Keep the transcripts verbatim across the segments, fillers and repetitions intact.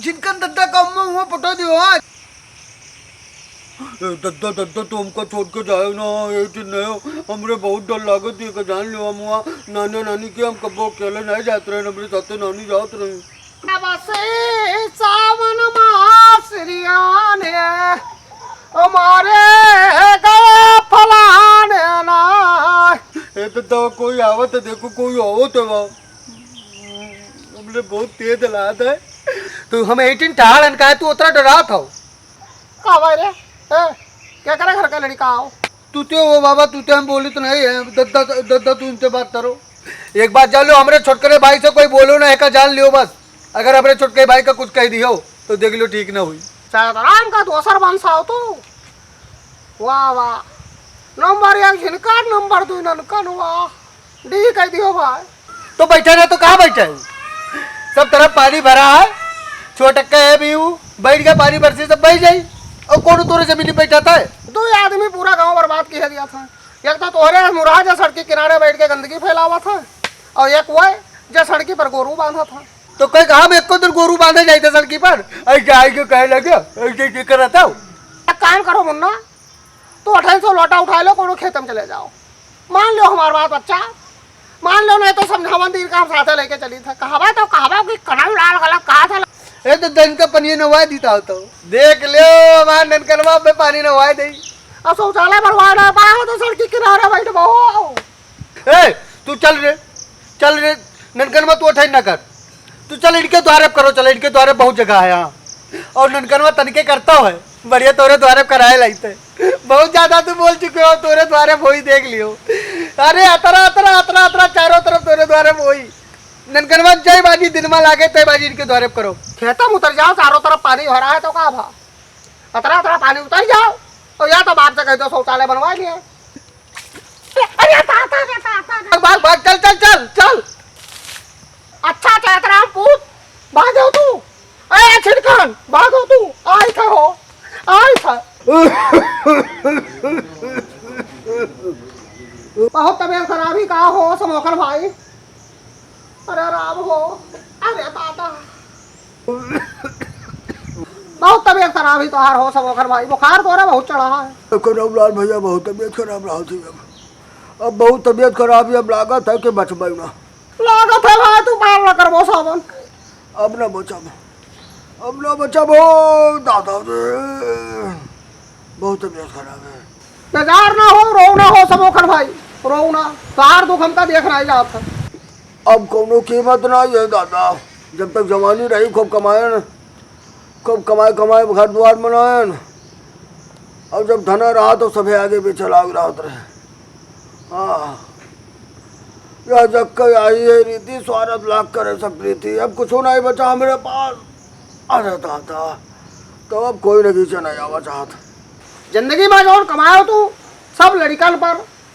जिनकन दद्दा का अम्मा हुआ पटा दियो आज। ए, दद्दा, दद्दा, तू हमका छोड़ के जायो ना, ए, जिन नहीं हो, हमरे बहुत डर लागत है, का जान लियो हम हुआ, नाना नानी के हम कब्बो अकेले नहीं जात रहे, हमरे साथे नानी जात रही। बसे सावन मास रियाने, हमारे गए फलाने ना। ए, दद्दा, कोई आवत है, देखो, कोई आवत है बा। हमरे बहुत तेज लात है। तू हम एटीन ठाड़ हन, काहे तू उतना डरात हो? का भाई रे? ए, केकरा घर का लड़का हो? तू ते हो बाबा, तू ते हम बोलित नहीं है। दद्दा, दद्दा, तू इनसे बात करो। एक बात जान लो, हमरे छोटकरे भाई से कोई बोलो ना, एका जान लियो बस। अगर हमरे छोटकरे भाई का कुछ कह दियो, तो देख लियो, ठीक ना हुई। शायद राम का दोसर वंश हो तू। वाह, वाह। नंबर एक जिनका, नंबर दो ननकन, वाह। डी कह दियो भाई। तो बैठे रहे तो कहाँ बैठे हो? सब तरफ पानी भरा है, छोटक्का है भी हूँ, बैठ गया पानी बरसे सब बह जाई। और कौन तोरे जमीन पे बैठा था? दो आदमी पूरा गांव बर्बाद किया दिया था। एक तो तोहरे मुरहा जो सड़क के किनारे बैठ के गंदगी फैलावा था, और एक वो है जो सड़की पर गोरू बांधा था। तो कहीं कहा हम एको दिन गोरू बांधे जाते सड़की पर, ऐसे आई के कहे लगे, ऐसे के करत हो? एक काम करो मुन्ना, तू अठाई सौ लोटा उठा लो, कोनो खेत में चले जाओ। मान लो हमार बात बच्चा, मान लो, नहीं तो समझावन दीन का हम साथे लेके चली था। कहवा तो कहवा कि कनऊ लाल गलत कहा था। ए तो दिन का पनिया नवाए दीता हो तो। देख लो, हमार ननकनवा में पानी नवाए दे। अब शौचालय बनवाए ना पाए हो तो सड़क के किनारे बैठ बहु। ए, तू चल रे, चल रे, ननकनवा तू अठाई ना कर। तू चल इनके द्वारे करो, चल इनके द्वारे बहुत जगह है यहाँ। और ननकनवा तनिके करता है, बढ़िया तोरे द्वारे कराए लाइते। बहुत ज्यादा तू बोल चुके हो, तोरे द्वारे वही देख लियो। अरे अतरा, अतरा, अतरा, अतरा, चारों तरफ तोरे द्वारे वही। ननकनवा जय बाजी, दिन मा लागे तय बाजी इनके द्वारे करो। खेतम उतर जाओ, चारों तरफ पानी भरा है तो का भा? अतरा, अतरा पानी उतर जाओ। और या तो बाप से कह दो शौचालय बनवा लिए। अरे, ता, ता, ता, ता, ता। भाग, भाग, चल, चल, चल, चल। अच्छा, चैतराम पूत, भागो तू। ए, छिड़कन, भागो तू। आई था हो, आई था। बहुत तबीयत खराबी का हो, समोखर भाई? अरे राम हो, अरे दादा। बहुत तबीयत खराब ही तोहार हो समोखर भाई, बुखार तोरा बहुत चढ़ा है। करमलाल भैया, बहुत तबीयत खराब रहा थी अब। अब बहुत तबीयत खराब है, अब लागत है कि बचबै ना। लागत है भाई, तू पार न करबो सावन। अब ना बचब, अब ना बचब हो दादा रे, बहुत तबीयत खराब है। बेजार ना हो, रो ना हो समोखर भाई, रो ना। तोहार दुख हमका देख रहा जात है। अब कौनो कीमत ना ये दादा, जब तक जवानी रही खूब कमाएन, खूब कमाए कमाए घर द्वार बनाएन, और जब धना रहा तो सभे आगे पीछे लाग रहत रहे। हाँ, यह जग के आई है रीति, स्वारथ लाग करे सब प्रीति। अब कुछ नहीं बचा हमरे पास। अरे दादा, तो अब कोई नगीचे नहीं आवा चाहत। जिंदगी में जौन कमायो तू, सब लड़िकन पर,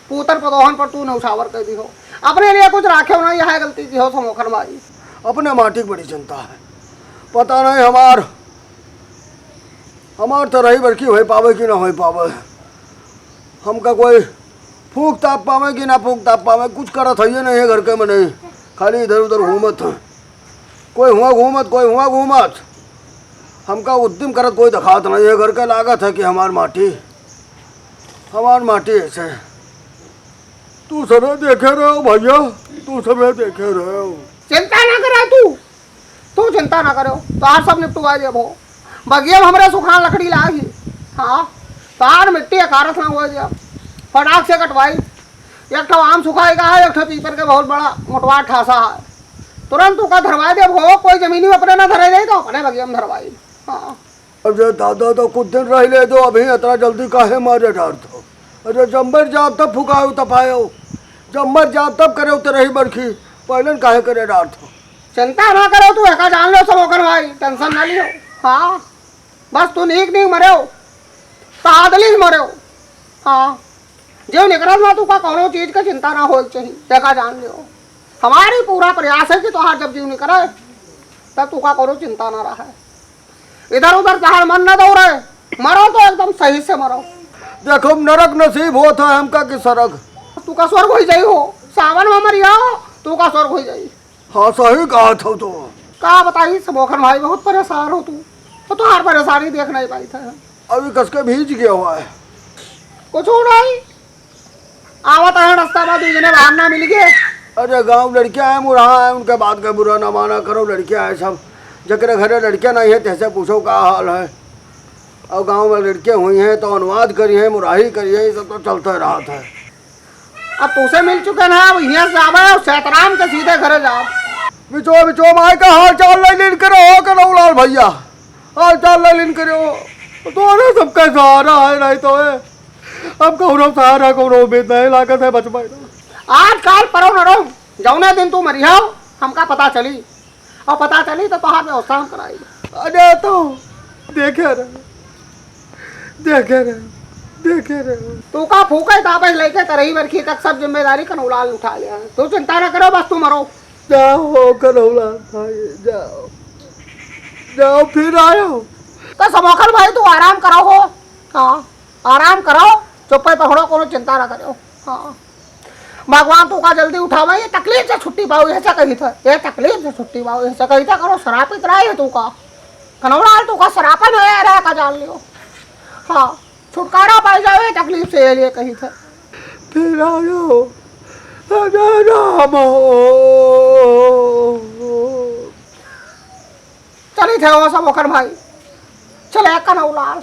पूतन पतोहन पर तू नौछावर कर दी हो। अपने लिए कुछ राखे हो नहीं, यह गलती की हो समोखर भाई। अपने माटी की बड़ी चिंता है। पता नहीं हमार, हमार तो रही बरखी होई पावे कि ना होई पावे। हमका कोई फूंक ताप पावे कि ना फूंक ताप पावे, कुछ करत है नहीं है घर के में नहीं, खाली इधर उधर घूमत है। कोई हुआ घूमत, कोई हुआ घूमत। हमका उद्यम करत कोई दिखात नहीं है। घर के लागत है कि हमार माटी, हमार माटी ऐसे। तू सबे देखे रहो भैया, तू सबे देखे रहो। चिंता ना करे तू, तू चिंता ना करो, तोहार सब निपटवा देबो। बगिया में हमरे सुखान लकड़ी लागी। हाँ, तोहार मिट्टी अकारथ ना हुआ दिया, फटाक से कटवाई। एक ठो आम सुखाई का है, एक ठो पीपर के बहुत बड़ा मोटवा ठासा है। तुरंत ओका धरवाई देबो, कोई जमीनी में अपने ना धरे जाई तो अपने बगिया में धरवाई। हाँ। अरे दादा, तो कुछ दिन रह ले दो, अभी इतना जल्दी काहे मारे डारत हो? अरे जब मर जाब तब फुकायो तपायो, जब मर जाब तब करे उतरही बरखी, पहले न काहे करे डारत हो? चिंता ना करो तू, एका जान लो समोखर भाई, टेंशन ना लियो। हाँ, बस तू नीक नीक मरेओ, तो आदली से मरेओ। हाँ, जो निकरत ना तू का कौनो चीज का चिंता ना होए के चाहिए, एका जान लियो। हमारी पूरा प्रयास है कि तोहार जब जीव निकरे, तब तू का कौनो चिंता ना रहे। इधर उधर तहार मन न दौड़े, मरो तो एकदम सही से मरो। देखो, नरक नसीब होत है हमका कि सरग। तू का स्वर्ग होई जाई हो, सावन में मर जाओ, तू का स्वर्ग होई जाई। हाँ, सही कहा था तो। का बताई समोखन भाई, बहुत परेशान हो तू। तो तुहार परेशानी देख नहीं पाई था। अभी कस के भीज गया हुआ है। कुछ हो नहीं। आवत है रास्ता में, दू जने बहाना मिल गए। अरे गाँव लड़कियाँ हैं, मुरहा है, उनके बात का बुरा ना माना करो। लड़कियाँ हैं सब, जकरे घरे लड़कियाँ नहीं है, तैसे पूछो का हाल है। और गाँव में लड़कियाँ हुई हैं तो अनुवाद करी हैं, मुराही करी हैं, ये सब तो चलता रहता है। अब तुसे मिल चुके ना, अब यहाँ से जावे और सैतराम के सीधे घरे जाओ। बिचो बिचो माई का हाल चाल नहीं लीन करे हो कनौलाल भैया, हाल चाल नहीं लीन करे हो। तोरे सबके सहारा है, नहीं तो है। अब कौनो सहारा, कौनो उम्मीद नहीं लागत है बचपन। आजकल परो न रहो, जौने दिन तू मरिहाओ, हमका पता चली, और पता चली तो तोहार व्यवस्था हम कराई। अरे तो देखे रहे, देखे रहे, देखे रहे। तू का फूके तापे लेके तरही बरखी तक सब जिम्मेदारी कनौलाल उठा लिया। तू चिंता न करो, बस तू मरो। जाओ कनौलाल भाई, जाओ, जाओ फिर आयो। तो समोखन भाई तू आराम करो हो। हाँ, आराम करो, चुप्पे पकड़ो, कोनो चिंता ना करो। हाँ, भगवान तू का जल्दी उठावे, ये तकलीफ से छुट्टी पाओ, ऐसा कही था, ये तकलीफ से छुट्टी पाओ, ऐसा कही था। करो, शराब इतना है तू का, कनौलाल तू का शराब में है रहा का जान लियो। हाँ, छुटकारा पाई जावे तकलीफ से, ये लिए कही था। फिर आयो, राम हो। चली थे वो समोखन भाई, चले कनौलाल।